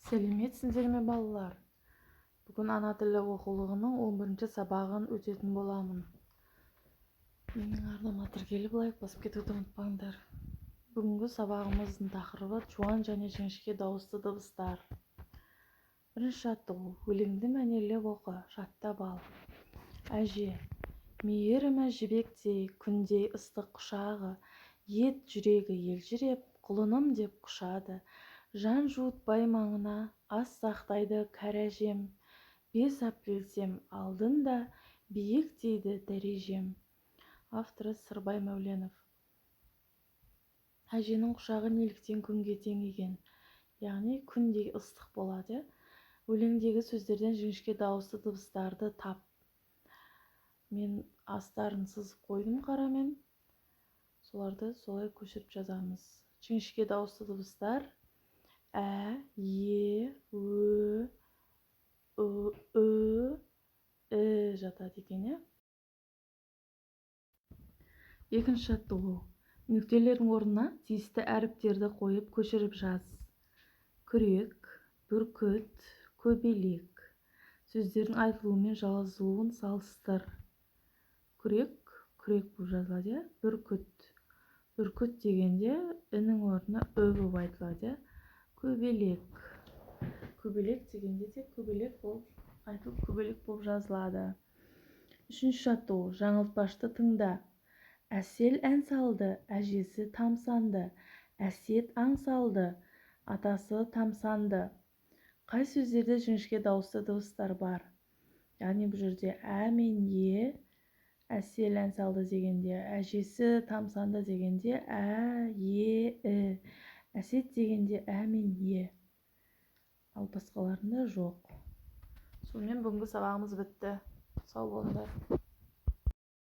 Сәлеметсіңдер ме, балалар! Бүгін ана тілі оқулығының 11-ші сабағын өтетін боламын. Менің арнама тіркеліп, лайк басып кетуді ұмытпаңдар. Бүгінгі сабағымыздың тақырыбы: жуан және жіңішке дауысты дыбыстар. Бірінші жаттығу: өлеңді мәнерлеп оқы, жаттап ал. Әже мейірімі жібектей, күндей ыстық құшағы, ет жүрегі елжіреп, құлыным деп құшады. Жан жуытпай маңына, ас сақтайды кәрі әжем. Бес әпкелсем алдында, биіктейді дәрежем. Авторы Сырбай Мәуленов. Әженің құшағы неліктен күнге теңеген, яғни күндей ыстық болады, иә? Өлеңдегі сөздерден жіңішке дауысты дыбыстарды тап. Мен астарын сызып қойдым қарамен, соларды солай көшіріп жазамыз. Жіңішке дауысты дыбыстар: ә, е, ө, ү, і жатады екен, иә. Екінші жаттығу: нүктелердің орнына тиісті әріптерді қойып, көшіріп жаз. Күрек, бүркіт, көбелек. Сөздердің айтылуы мен жазылуын салыстыр. Күрек күрек болып жазылады, иә. Бүркіт, бүркіт дегенде і-нің орнына ү болып айтылады, иә. Көбелек, көбелек дегенде де көбелек болып айтылып, көбелек болып жазылады. Үшінші жаттығу: жаңылтпашты тыңда. Әсел ән салды, әжесі тамсанды. Әсет аң салды, атасы тамсанды. Қай сөздерде жіңішке дауысты дыбыстар бар? Яғни бұл жерде ә мен е. Әсел ән салды дегенде, әжесі тамсанды дегенде ә, е, і. Әсет дегенде ә мен е, ал басқаларында жоқ. Сонымен, бүгінгі сабағымыз бітті. Сау болыңдар!